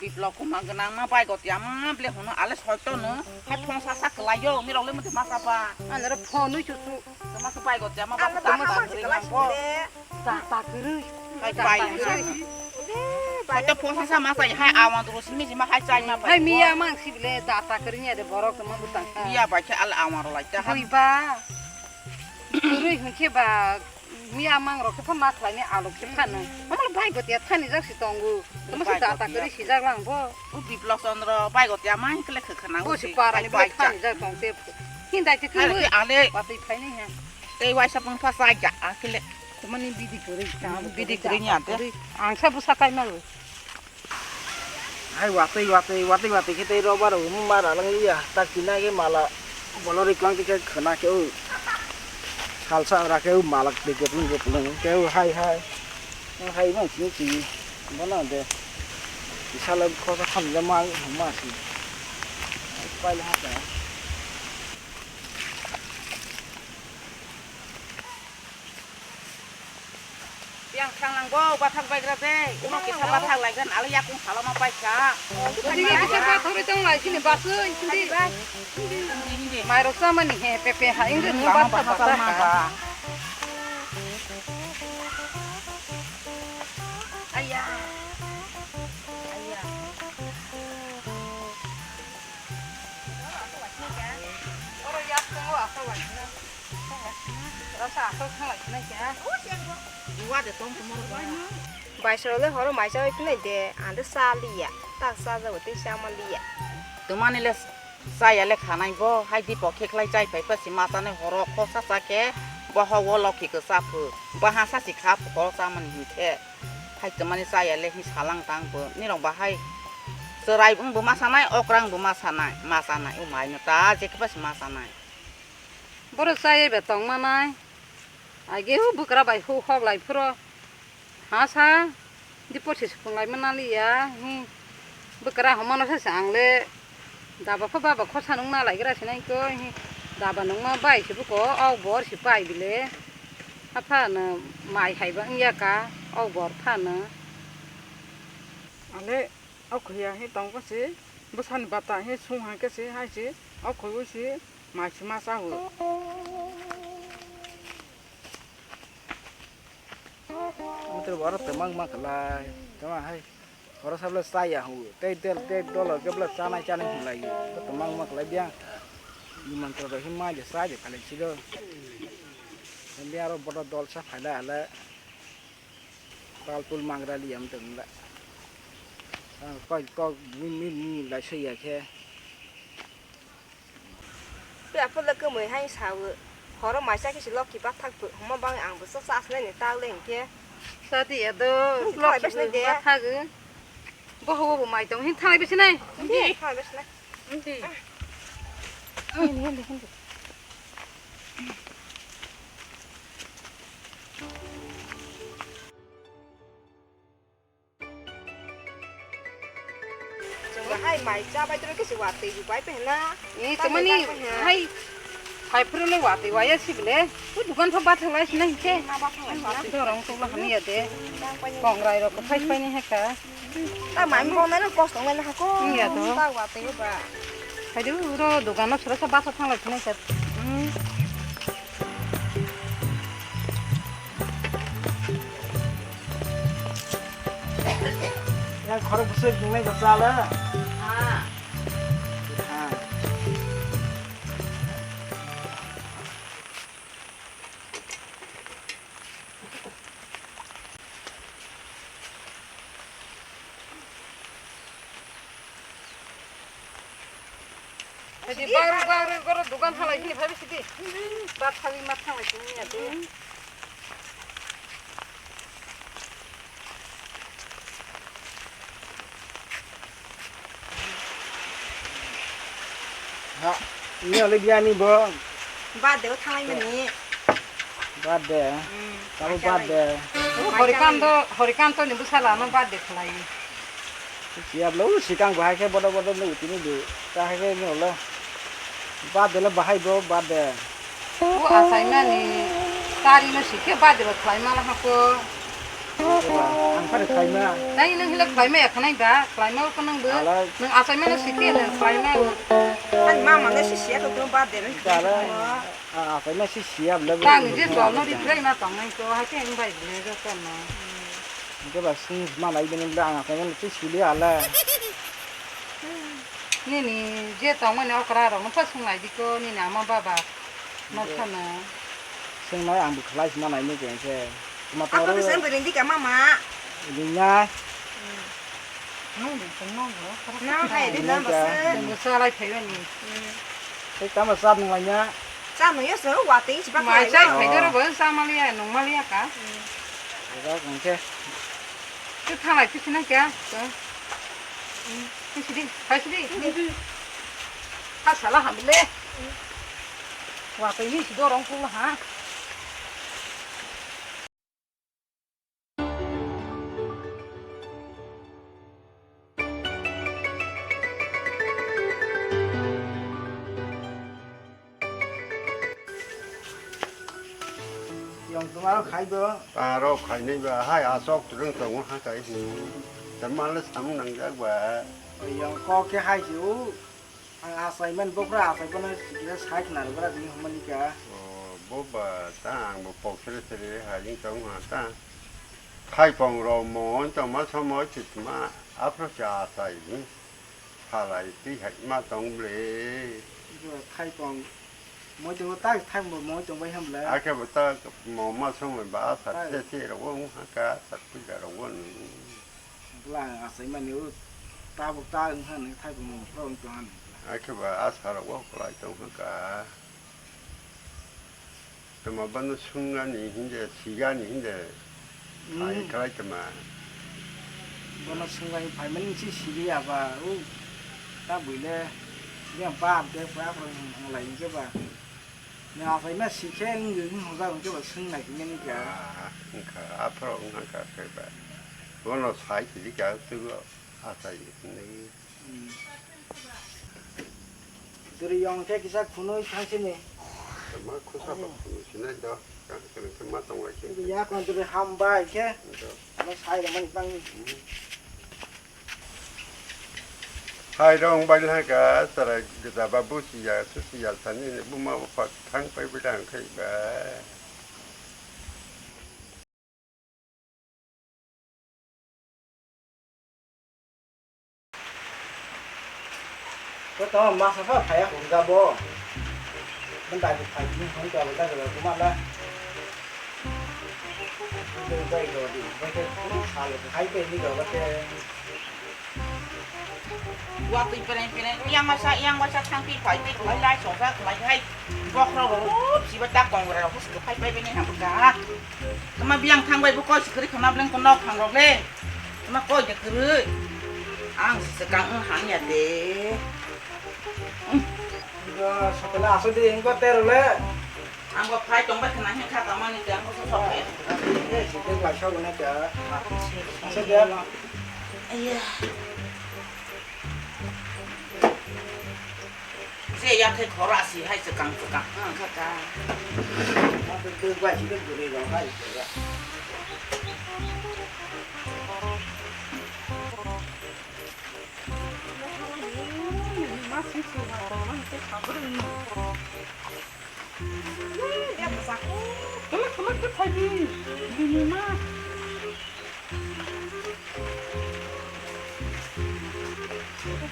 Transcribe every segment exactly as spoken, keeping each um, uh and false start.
Biplok kuma gwnang ma bai gotia ma ble hunu ale soito no. Hai phone sa sa kwlai yo, mirok le muti ma sa pa. Anara phone ui chuchu. Tama sa bai gotia ma ba. Tama sa kwlai ma bo. Ta ta kwrwi. Hai bai. Soito phone sa sa ma sa hai awan ro simi sima hai chai ma bai. Hai miya mang si ble ta ta kwrwi nya de borok tama butang. Miya bai khe al awan ro lai ta. Hai ba. Kwrwi hwn khe ba. Miya mang rok khe pha ma khlai ni alok se phano. Amalo bai gotia thani jak si tongo. Tamo se ta ta kwrwi si jak lang bo. U Biplok Chandra bai gotia ma kle khe khana. Bo si para ni bai thani jak tong se. Hindai te khe ale. Patwi phai ni ha. Tei waisa pang pha sa ja a kle. Tamo ni bidi kwrwi ta. Bidi kwrwi nya te. Ang sa bu sa kai ma. Hai watwi watwi watwi watwi khe tei robar bo ma ralang liya tak tina khe mala bolo ri klang khe khwna khe o salsa ra khe o malak de geplung geplung khe o hai hai hai mang sini si bono de isalo khosa khamle ma ma si pai le ha ta. Yang thang nang bo, bathak bai gra de. Uno kisa bathak lai gan, ala yakung salo ma pai sa. Hindi kisa bathak ri tong lai sini basui, hindi. Hindi, hindi. Mai rok sa mani he, pepe ha, hindi mu bathak bathak ma ha. Aya. Aya. Oro yak tongo, asa lai. Baisrok le horo mai chawi phinai de, ang de cha liya, tak cha jabo tei cha ma liya. Twmani le chaya le khanai bo, hai di pokhe khlai chai phai pha si ma chanai horo khosa cha khe, bo ho wo lokhi kwcha phu, baha sa si kha phu horo chamani hinkhe, hai twmani chaya le hi salang tang bo, nirok bahai chwrai wng bo ma sanai, okra wng bo ma sanai, ma chanai, o mai no ta je khe pha si ma chanai. Borok chayai bai tong manai. Age hu bwkra bai hu hok lai phuro. Ha sa. Di porsi sukung lai mana liya. Hi. Bwkra homa no sa ang le. Daba pha baba khosa nung na lai gra sinai ko. Hi. Daba nung ma bai si buko. Au bor si pai bile. Ha pha no mai hai ba wng ya ka. Au bor pha no. Ale au khoya hi tong ko si. Bwsani bata hi sung ha ke si hai si. Au khoi wi si. Mai si ma sa hu. Mutur boro twmang ma kwlai, twma hai. Oro sabla chaya hu, tei del, tei dolo kebla chanai chanai hwnlai. Twmang ma kwlai biang. Nimantro rok himma je sa je khalai sido. Biang aro bodo dol sa phaila ala. Pal pul mangra liyam tengla. Koi kok min min min lai soya khe. Pe aphuru le kwmwi hai sawo. Horo maisa khe si lokhi bathak phu, hwnma bangwi ang bo cha cha sinani tak le hinkhe. Cha di ya do, hmm, lokhi thalai bai sinai de. Bathak. Bo hawo bo mai tong hin thalai bai sinai. Hindi. Thalai bai sinai. Hindi. Ah. Hindi, hindi, hindi. Chwng hai mai cha bai tro kisi watwi bai pe na. Ni tamani hai phai phuru le watwi waya si bile. Tu dukan pha bathang lai sinai khe. Ma bathang lai pa. Dorong tu la hani ya de. Kongrai rok phai phai ni heka. Ta mai mo na kosto ngai na ko. Iya to. Ta watwi ba. Hai du ro dukan no sura sa bathang lai sinai khe. Yang khorok bwswk nungmai ba chala. Ah. Ah. Jadi baru baru goro dukan halai sini bhabi sidi. Bat halai mat halai sini ya tu. Ha, ini oleh dia ni bo. Birthday o thanglai mani. Birthday. Hmm. Kamu birthday. Horikanto, Horikanto ni bwsala no birthday khlai. Siya blo sikang bahai khe bodo bodo no utini do. Kahai khe no lo. Birthday lo bahai bo birthday. O asai mani tari no sikhe birthday lo khlai mala hako. Ang phari khlaima. Tei nwng hile khlaima ya khnai ba, khlaima ko nwng bo. Ala. Nwng achaimano sikhe nwng khlaima. Ani mama no si siya to to ba de. Dara. Ah, achaima si siya bla. Tang je to no ri khlaima tong nai to ha ke ang bai bla ga to no. Ke ba sing ma nai bini bla ang achaima si sili ala. Nini je tongmani okra rok no phasung nai di ko nini ama baba. Mathana. Swngnai ang bo khlai sima naini khe se. Tuma toro. Apa bisa beri di kama ma? Ini nya. Nang di tengno go. Nang hai di nang basa. Tengno salai phai bani. Tei tama sab nang laina. Sa no yo so wa tei si pa. Mai sai phai doro bo sa maliya nong maliya ka. Ega kong khe. Tu thalai tu sinang kya. Tu sidi, hai sidi. Ha sala hamle. Wa tei ni si dorong pula ha. Yang tumaro khai bo. Aro khainai ba hai asok turung tongo ha kai. Tamale samung nangjak ba. Yang kok khe hai si u. Ang achai man bokra achai bono sikira sai khna rwgra bini hwnmani ka. O, bo ba ta ang bo pok sere sere hai wng tong ha ta. Thaipong rok mo wng tong ma somo chitma aphro cha achai ni. Phalai twi hai ma tong ble. Bo thaipong moi tong ta thaipong bo moi tong bai ham le. Akhe bo ta mo ma somo ba sa se se rok wng ha ka sa pui da rok wng. Bwla ang achaimani o tabuk ta wng kha nang thaipung nung phra wng tong kha nang bwla. Akhe ba a sara o kwlai tong kha ka. Tama bano sungani hinde, sigani hinde. Hmm. Phai kwlai tama. Bono sungani phaimani si sili aba o ta buile. Yang ba abde pra pro nung lai ke ba. Ni achaima sikhe wngwi wng hwnjak hwnkhe bo swng naiphimani kha. Ah, wngkha, aphuru wngkha khe ba. Bono sai sidi kha, twibo achai hinwi. Hmm. Duri yong khe kisa khunui thang sini. Ma khusa ba khunui sinai do, kang khe ma tong lai khe. Ya kon duri hambai khe. Do. Ano sai rwmani bangni. Hmm. Hai rong bai lai ka chwrai gwnang ba buchi ya, suchi ya sani ni buma bupha thang pai bai dang khai ba. Ko to masa pha phaya ko ga bo. Ban dai phai ni hong ka ba da ga kuma la. Dei bai do di, bai ke sal hai pe ni do ba ke. Wa twi peren peren, yang masa, yang masa thang twi phai twi khlai lai songsa khlai hai. Bokhorok rok rop siba ta kongra rok phai phai bini ham ka. Tama biang thang bai bo koi sikri khana bleng ko nok thang rok le. Tama koi de kwrwi. Ang swkang wng han ya de. Sotela aso di ingko terule. Ang bo phai tong bai khna hin kha tama ni ang bo sok sok. Eh, si de lai sok na ka. Aso de. Iya. Je ya khe khora si hai swkang swkang ang kha ka. Aso de bai si de guri ro hai. Tama tama khe phaidi. Bini ma.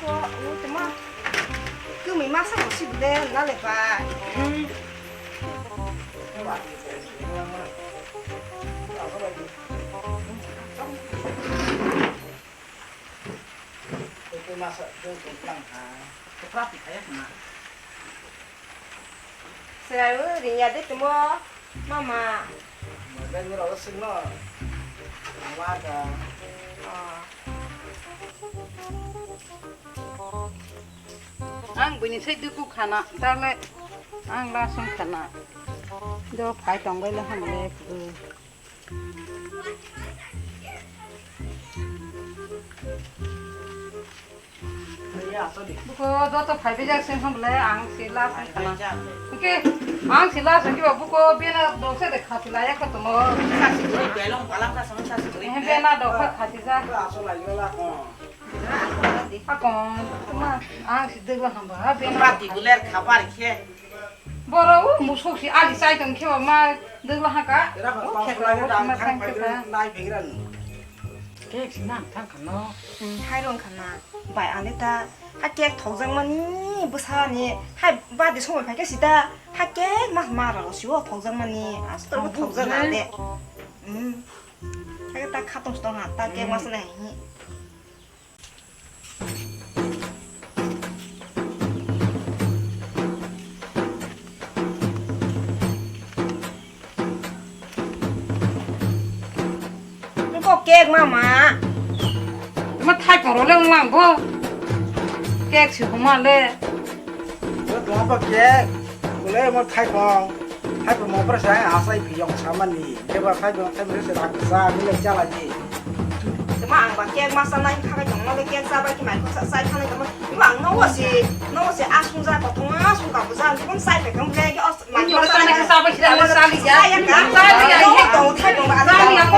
Ko, o tama. Kumi masa ko si bude na le pa. Tei masa tei tong tang ha. Kwpra ti kaya khna. Sera o rinya de tumo mama. Mama ni ro sing no. Mama ka. Ah. Ang bini sai duku khana, tale ang lasung khana. Do phai tong bai le ham le. Buko joto phaibai jak sing hwnle ang si last wngkha na. Hwnkhe ang si last wngkhe ba buko bena dose de khasi laya kha tomo. Sasi guri belong palang ka sama sasi guri. He bena dokha khasi ja. Asol lai la ko. Akon tuma ang si degla hamba bena. Pati guler khapar khe. Boro o musuk si ali chai tong khe ma degla haka. Era O pa khela pura o dang ma thang thang pai khe dun ta. Nai bingran. Cake si nang thang khano. Hmm, hai rong khana. Bai ale ta ha cake thokjak mani bwsa ni hai bade somoi phai khe sita ha cake mas ma ralo si o thokjak mani astor bo thokjak na de. Hmm. Hai ta khatong stong ha ta cake mas na hi. Kok cake mama. Ma thai poro le wnglang bo. Cake si homa le. Bo tong pa cake. Bo le mo thai pong. Thai pong mo pra sai asai pi yong samani. Ke ba thai pong thai pong se rak sa ni le chala ni. Tuma ang ba cake masa nai kha ka jong no le cake sa ba ki mai ko sa sai kha le tuma. Tuma ang no wa si no wa si asung ja ko tong asung ka bu ja. Tuma sai pe kam le ki os mai ko sa. Sa ya ka. Sa ya ka.